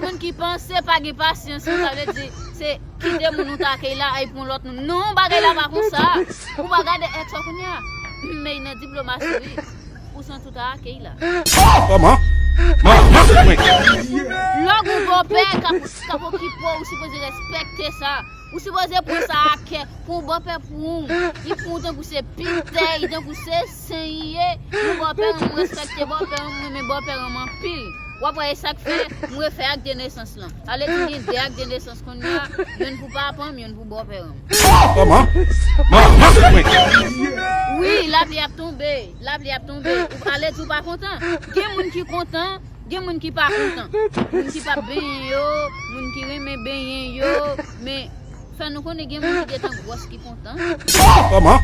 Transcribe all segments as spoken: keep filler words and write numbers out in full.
Moun ki panse pa gen pasyans, sa vle di se kite moun ou ta akèy la, ay pran lòt moun. Non, bagay la pa konsa. Ou pa gade èks ou kounye a. Men nan diplomasi, wi. Ou santi ou ta akèy la. Kòman? Lòg ou bòpè k ap, k ap okipe w, ou sipoze respekte sa. Ou sipoze pran sa a kè. Pou bòpè pou ou, li pou ou tankou se pitèy, tankou se sen li ye. Yon bòpè, mwen respekte bòpè, mwen renmen bòpè anpil. W ap wè, e sa k fè mwen refè ak de nesans lan. Ale di gen de ak de nesans kounye a, youn pou papa m, youn pou bòpè m. Kòman? Wi, lapli ap tonbe, lapli ap tonbe. Ou ale di w pa kontan. Gen moun ki kontan, gen moun ki pa kontan. Moun ki p ap benyen yo, moun ki renmen benyen yo, men fè nou konnen gen moun ki gentan gwòs ki kontan. Kòman?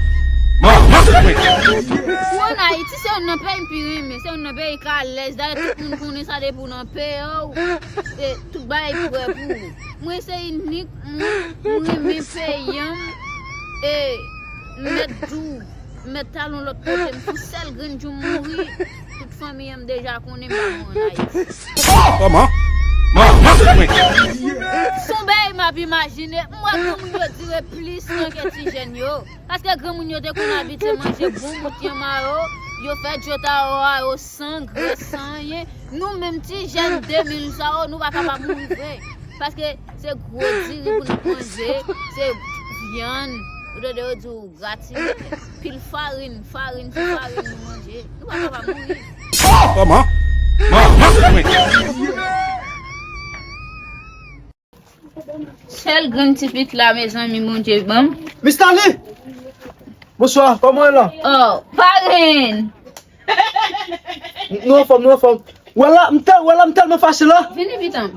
Ou ann Ayiti, se youn nan peyi m pi renmen, se youn nan peyi k alèz. Dayè, tout moun konnen sa depi w nan peyi w, e tout bagay prè pou ou. Mwen se inik moun, mwen renmen peyi m, e m mèt di w, m mèt t al yon lòt kote, m sou sèl grenn jou m mouri, tout fanmi an m deja konnen m pa mouri ann Ayiti. Kòman? Se yon bagay m ap imajine, m wè granmoun yo dire plis nan ke ti jèn yo. Paske granmoun yo te konn abitye manje bon bout yanm a yo, yo fè djotay a yo san grès, san anyen. Nou menm ti jèn de mil sa yo, nou pa kapab mouri vre. Paske se gwo diri pou n ap manje, se vyann, ou tande yo di w gratinen, pil farin, farin sou farin nou manje. Nou pa kapab mouri. Kòman? Sèl grenn ti pit la, mezanmi, Bondye ban m. Miss Tali! Bonswa, kòman w ye la? Oh, parenn! Nou anfòm, nou anfòm. Wè la, m tèl, wè la, m tèlman fache la. Vini pitan.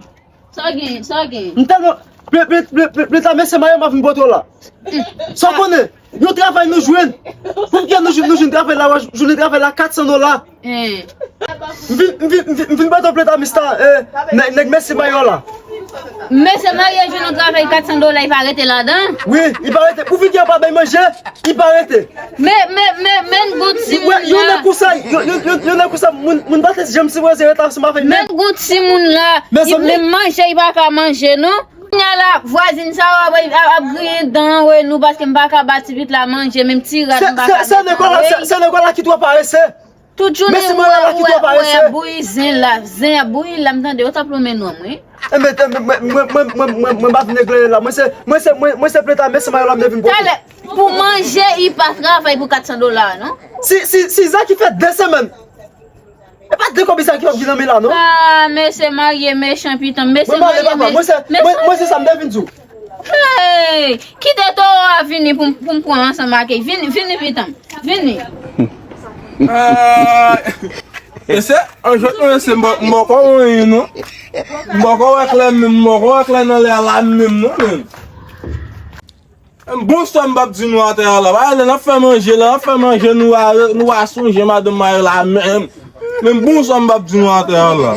Sa w gen, sa w gen? M tèlman, ple, ple, ple, ple, ple ta mesye mayo m ap vin pote w la. Sa w konnen? Yon travay nou jwenn. Pou ki nou jwenn, nou jwenn travay la, w a jounen travay la kat san dola. Hein. M vin, m vin, m vin, m vin ba w plenta mista, eh, nèg, nèg mèsi mayo la. Mesye marye jwenn yon travay kat san dola, li pa rete ladan? Wi, li pa rete. Pou ki yo pa bay manje, li pa rete. Men, men, men, men gon timoun la. Yon nèg konsa, yon, yon, yon, yon nèg konsa, moun, moun pa te janm sipoze rete ansanm avè l. Men gon timoun la, li menm manje, li pa ka manje, non. Kounye a la, vwazin sa yo ap, ap, ap griyen dan an, wè nou, paske m pa ka ba ti pit la manje, menm ti rad m pa ka mete. Se, se, se nèg la, se, se nèg la ki twò parese. Tout jounen mwen wè, wè, wè bouyi zen la, zen ap bouyi la, m tande yo t ap lonmen non mwen. Enben, mwen, mwen, mwen, mwen, mwen, mwen pa vin regle la. Mwen se, mwen se, mwen, mwen se plenta mesi mayo la m te vin pote. Talè, pou manje, li pa travay pou kat san dola, non? Si, si, si Zaki fè de semèn, e pa de kòb sa ki p ap vin nan men la, non? Ah, mesye marye mechan pitan, mesye marye mechan. Mwen, mwen se, mwen, mwen se sa m te vin di w. Hey! Kite towo a vini pou, pou m pran ansanm ak li. Vini, vini pitan. Vini. Ah, e se, an jwèt mwen se m poko wè anyen non. M poko wè klè menm, m poko wè klè nan lè a la menm non menm. Bon sa m p ap di nou atè a la. Ba lè n ap fè manje, lè n ap fè manje nou a, nou a sonje madanm mayo la menm. Men bon sa m p ap di nou atè a la.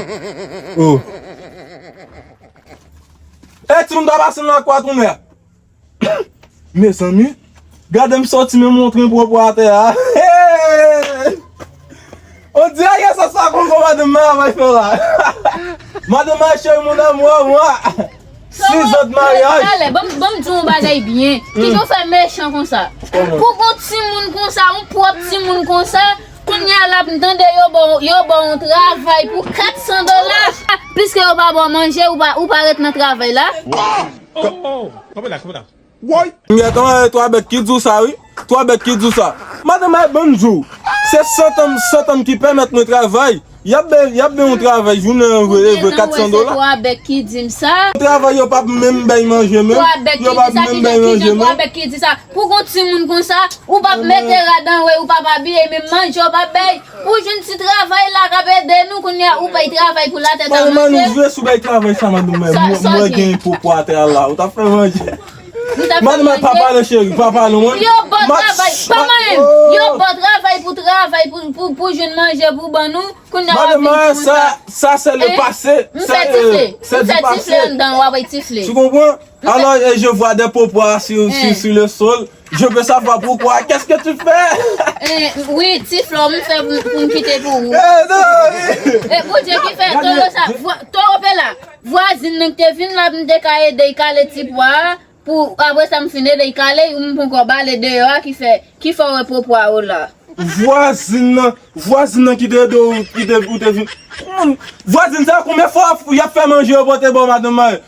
Oh. E timoun ta pase nan kwa tounen. Mezanmi, gade m soti men montre pwopo atè a. Hey! On dirait que ça sera comme madanm Maya va faire là. Madanm Maya chérie, mon amour, moi. Six ans de mariage. Talè, ban m, ban m di w yon bagay byen. Kijan w fè mechan konsa? Pou gon timoun konsa, yon pwòp timoun konsa, kounye a la m tande yo ba w, yo ba w yon travay pou kat san dola. Piske yo pa ba w manje, ou pa, ou pa ret nan travay la. Oh, oh, oh. Kanpe la, kanpe la. Woy! M gentan wè twa bèt ki di w sa wi. Twa bèt ki di w sa. Madanm ay ban m di w. Se santanm, santanm ki pèmèt mwen travay. Y ap bay, y ap bay yon travay jounen an vre, e vre kat san dola. Twa bèt ki di m sa. Travay yo p ap menm bay manje menm. Yo p ap menm bay manje menm. Twa bèt ki di sa. Pou gon timoun konsa, ou p ap mete rad anwo, ou p ap abiye, menm manje w p ap bay. Ou jwenn ti travay la k ap ede nou kounye a, ou pay travay pou latèt a manje. Madanm ay nou jwe sou bay travay sa, madanm ay. Mwen, mwen gen pwopo atè a la. Ou t ap fè manje. Madanm ay pa pale cheri, pa pale mwen. Yo ba w travay, pa manyen. Yo ba w travay pou travay, pou, pou, pou jwenn manje pou ban nou. Kounye a w ap vin di konsa. Madanm ay, sa, sa c'est le passé. M fè tifle. M fè tifle anndan, w ap wè tifle. Tu comprends? Alors, euh, je vois des pwopwa sur, sur, sur le sol. Je veux savoir pourquoi. Qu'est-ce que tu fais? Eh, wi, ti flò, m fè pou, pou m kite pou ou. Eh, non, wi. E Bondye ki fè towo sa, towo pe la. Vwazin nan ki te vin la pou m te ka ede l kale ti pwa a, pou apre sa m fin ede l kale, ou m poko ba l deyò a ki fè, ki fè w wè po pwa yo la. Vwazin nan, vwazin nan ki te ede w, ki te, ou te vin. Kòman, vwazin sa, konbyen fwa y ap fè manje yo pote ba w, madanm Mayo?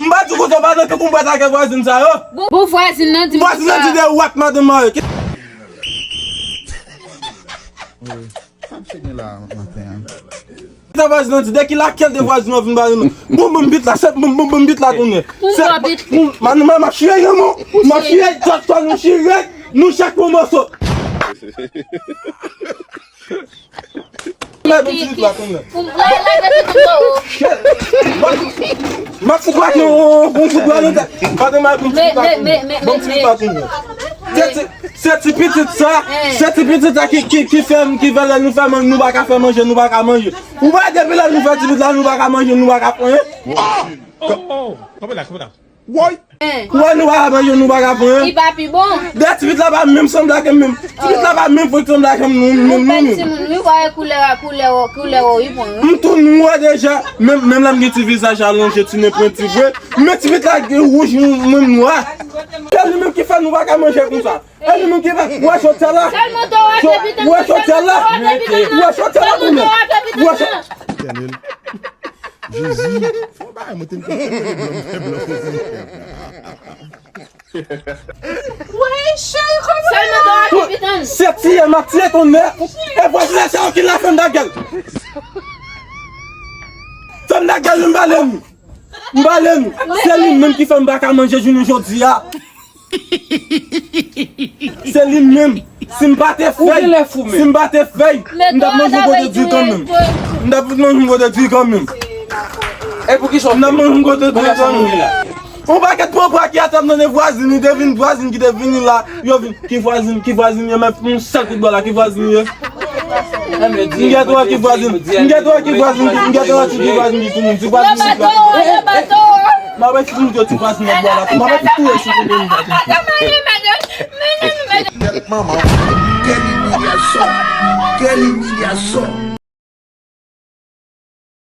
M pa di kote w pa nan ke konprann ak vwazin sa yo. Bon, bon, vwazin nan di m vwazin nan di de wak madanm Mayo. Sa misye gen la maten an? Sa vwazin nan di, de ki lakèl de vwazin nan vin ba nou? Bon, bon, bit la, se bon, bon, bon, bit la tounen. Se bon, madanm Mayo, m ap chire nan men w. M ap chire, twa, twa, nou chire, nou chak pran moso. Mwen pou m ti la tounen. M ap fout bak yon, yon fout bal nan tèt. Madanm Mayo, pou m ti la tounen. Bon, m ti la tounen. Se ti, se ti pitit sa, se ti pitit sa ki, ki, ki fè m, ki fè lè nou fè manje, nou pa ka fè manje, nou pa ka manje. Ou pa depi lè nou fè ti pitit la, nou pa ka manje, nou pa ka fè anyen. Woy! Wè, nou pa ka manje, nou pa ka pran. Li pa pi bon. Dè ti pitit la pa menm sanble ak m menm. Ti pitit la pa menm fòk sanble ak m menm, menm, menm. Timoun, wi, wè koulè, koulè, koulè, wi, bon, wi. M tou nwa deja. Menm, menm lè m gen ti vizaj alonje, ti nen pwenti vre. Men ti pitit la gen wouj, mwen nwa. Se li menm ki fè nou pa ka manje konsa. E li menm ki fè, wè chòt sa la. Wè chòt sa la. Wè chòt sa la tounen. Wè chòt. Jezi. Fò bagay mwen te m te fè blan, fè blan. Woy, cheri, kòman? Sèlman dò a kapitan. Se tiye, m ap tiye tonnè. E vwazin sa yo ki la fè m dagèl. Fè m dagèl, m pale nou. M pale nou. Se li menm ki fè m pa ka manje jounen jodi a. Se li menm. Si m pa te fèy, si m pa te fèy, m t ap manje yon kote diri kanmenm. M t ap manje yon kote diri kanmenm. E poukisa w... M t ap manje yon kote diri kanmenm. Yon pakèt pwopwa ki atè m nan vwazin, li te vin vwazin ki te vini la. Yo vin, ki vwazin, ki vwazin, yo met yon sèl kout bò la, ki vwazin ye. M gen dwa ki vwazin, m gen dwa ki vwazin, m gen dwa ki vwazin ki tounen, ki vwazin ki tounen. M ap foutre ti vwazin nan bò la, m ap touye sou kote m vwazin. Kèt manman, kèl imilyasyon, kèl imilyasyon.